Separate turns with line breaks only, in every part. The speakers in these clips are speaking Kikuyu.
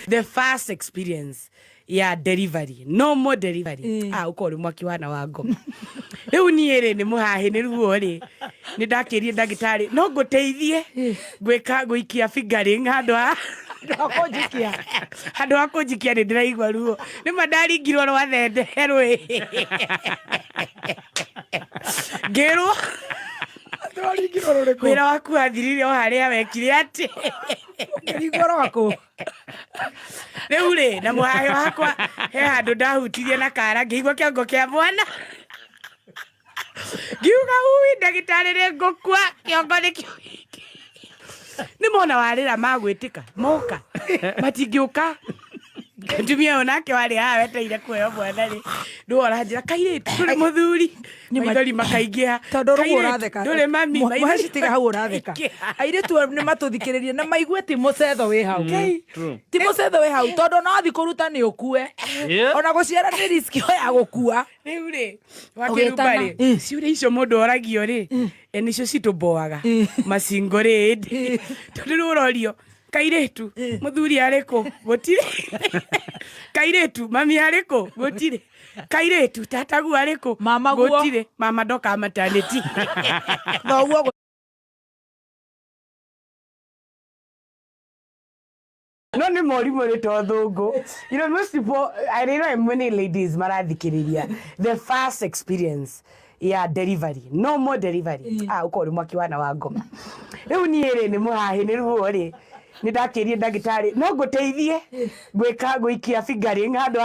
The first experience ya delivery, no more delivery. Ah, ukorwo uri mwaki wana wa ngoma. Riu nie ri ni muhahi ni ruo ri ni ndakirie ndagitari no nguteithie gwika guikia fingering handu ha
Kũnjikia.
Handu ha kunjikia ni ndiraigua ruo. Ni ma ndaringirwo rwa thende rwi ngirwo.
Tũraringirwo rũrĩkũ?
Wira waku wathirire o haria wekire ati.
Ũkĩringwo rwaku.
Rĩu rĩ na mũhayo wakwa he handũ ndahutirie na kara, ngĩigua kĩongo kĩa mwana, ngiuga, "Ui, ndagĩtarĩ, nĩ ngũkua, kĩongo nĩkĩo gĩkĩ." Nĩ mona warĩra magwĩtĩka moka matingĩũka. Mũtumia ũyũ nake warĩ haha wetereire kuheo mwana rĩ, nĩwe ũranjĩra, "Kairĩtu, ndũrĩ mũthuri?" Maithori makaingĩha.
Tondũ rĩu
"Kairĩtu,
ũratheka.
ndũrĩ mami?" Maithori
Mũheci, tiga hau ũratheka.
makaingĩha.
Airĩtu nĩ matũthikĩrĩrie na maigue ti mũcetho wĩ hau.
True.
Ti mũcetho wĩ hau, tondũ no wathi kũruta nĩ ũkue. Ona gũciara nĩ risk ĩyo ya gũkua.
Rĩu rĩ, wakĩrumba
Ũgĩtana.
rĩ, ciũria icio mũndũ oragio rĩ, nĩcio citũmboaga macingo rĩ ĩndĩ, tondũ rĩu ũrorio, "Kairĩtu, mũthuri arĩkũ?" Gũtirĩ. "Kairĩtu, mami arĩkũ?" Gũtirĩ. "Kairĩtu, tataguo arĩkũ?"
Mama guo.
Gũtirĩ. Mama ndoka maternity.
Thoguo.
No nĩ morimũ nĩ to thũngũ. You know, most people, I know many ladies marathikĩrĩria, the first experience ya delivery, no more delivery. Ah, ukorwo uri mwaki wana wa ngoma. Rĩu niĩ rĩ nĩ mũhahi nĩ ruo rĩ, nĩ ndakĩrie ndagĩtarĩ no ngũteithie gwĩka gũikia fingering handũ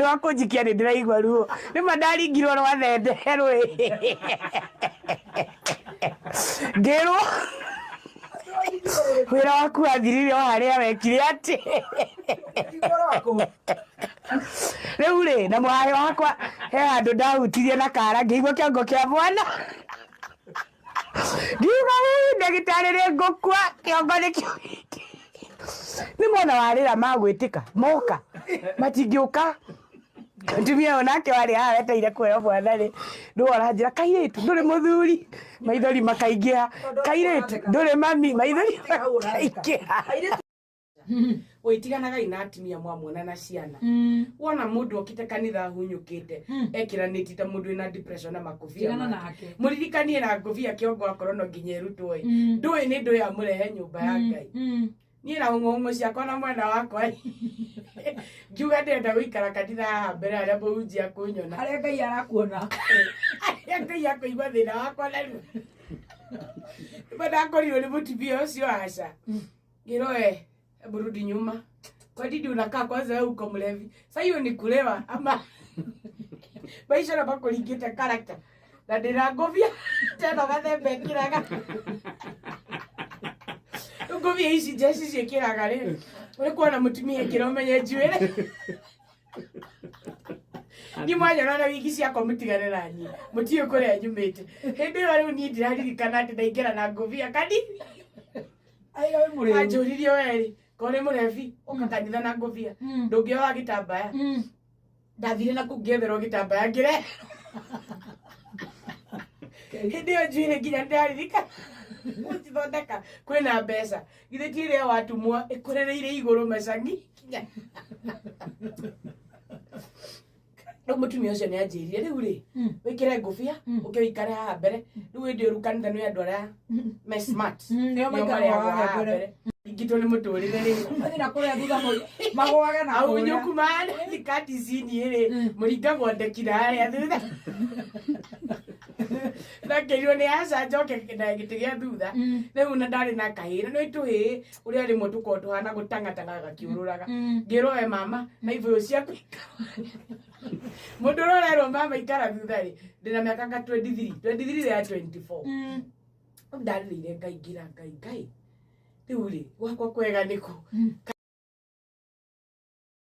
ha kũnjikia nĩ ndĩraigua ruo. Nĩ ma ndaringirwo rwa thende rwi ngĩrwo, "Wĩra waku wathirire o harĩa wekire atĩ." Rĩu rĩ na mũhayo wakwa he handũ ndahutirie na kara, ngĩigua kĩongo kĩa mwana, ngiuga, "Ui, ndagĩtarĩ, nĩ ngũkua, kĩongo nĩkĩo gĩkĩ." Nĩ mona warĩra magwĩtĩka moka matingĩũka. Mũtumia ũyũ nake warĩ haha wetereire kuheo mwana rĩ, nĩwe ũranjĩra, "Kairĩtu, ndũrĩ mũthuri?" Maithori makaingĩha. "Kairĩtu, ndũrĩ mami?" Maithori makaingĩha. Ũitiganagai na atumia mwamuona na ciana. Wona mũndũ okĩte kanitha ahunyũkĩte, ekĩranĩtie ta mũndũ wĩna depression na makobia
Tigana
make.
Nake.
Mũririkanie na ngũbia kĩongo akorwo no nginya ĩrutwo ĩ, ndũĩ nĩ ndũĩ amũrehe nyũmba ya Ngai. Niĩ na hũng'ũhũng'ũ ciakwa na mwena wakwa ĩ, ngiuga ndĩrenda gũikara kanitha haha mbere harĩa mũhunjia kũnyona.
Harĩa Ngai arakuona.
Harĩa Ngai akũigua thĩna wakwa narua. Nĩguo ndakorirwo nĩ mũtumia ũcio, aca ngĩrwo, "We, hebu rudi nyuma, kwa nini unakaa? Kwanza wewe uko mlevi. Sasa hiyo ni kulewa ama maisha na makuringĩte character na ndĩna ngũbia teno gathemba ĩkĩraga rĩu ngũbia ici njeci ciĩkĩraga rĩ, ũrĩ kuona mũtumia ĩkĩra ũmenye njuĩrĩ ni mwanyona na wigi ciakwa, mũtigane na niĩ, mũtiũĩ kũrĩa nyumĩte." Hĩndĩ ĩyo rĩu niĩ ndiraririkana atĩ ndaingĩra na ngũbia kani.
Aiga wĩ mũrĩu.
Anjũririe, "Werĩ ko nĩ mũrebi ũka kanitha na ngũbia, ndũngĩoha gĩtambaya?" Ndathire na kũu ngĩetherwo gĩtambaya ngĩre. Hĩndĩ ĩyo njuĩrĩ nginya ndĩraririkana gũcithondeka kwĩna mbeca, githĩ ti ĩrĩa watumwo ĩkũrereire igũrũ macangi nginya rĩu. Mũtumia ũcio nĩ anjĩrire, "Rĩu rĩ, wĩkĩre ngũbia ũke ũikare haha mbere." Rĩu hĩndĩ ĩyo rĩu kanitha nĩ andũ arĩa me smart.
Nĩo
nĩo
maikaraga
marĩagwo
haha
haha
mbere.
mbere. Ingitwo nĩ mũtũrĩre rĩ.
Mathiĩ na kũrĩa thutha magũage na kũrĩa.
Aunyũku mana thikati cini rĩ, mũringagwo ndeki na harĩa thutha. Ndakĩrirwo nĩ aca njoke na gĩtĩ gĩa thutha. Rĩu na ndarĩ na kahĩĩ na nĩ tũhĩĩ ũrĩa rĩmwe tũkorwo tũhana gũtang'atang'a gakiũrũraga. Ngĩrwo, "We mama, na ibũyũ ciaku." Mũndũ ũrĩa ũrerwo mama ikara thutha rĩ, ndĩna mĩaka nga 23, 23 ya 24. Rĩu ndarĩrĩire Ngai, ngĩra Ngai, "Ngai, rĩu rĩ gwakwa kwega nĩkũ?"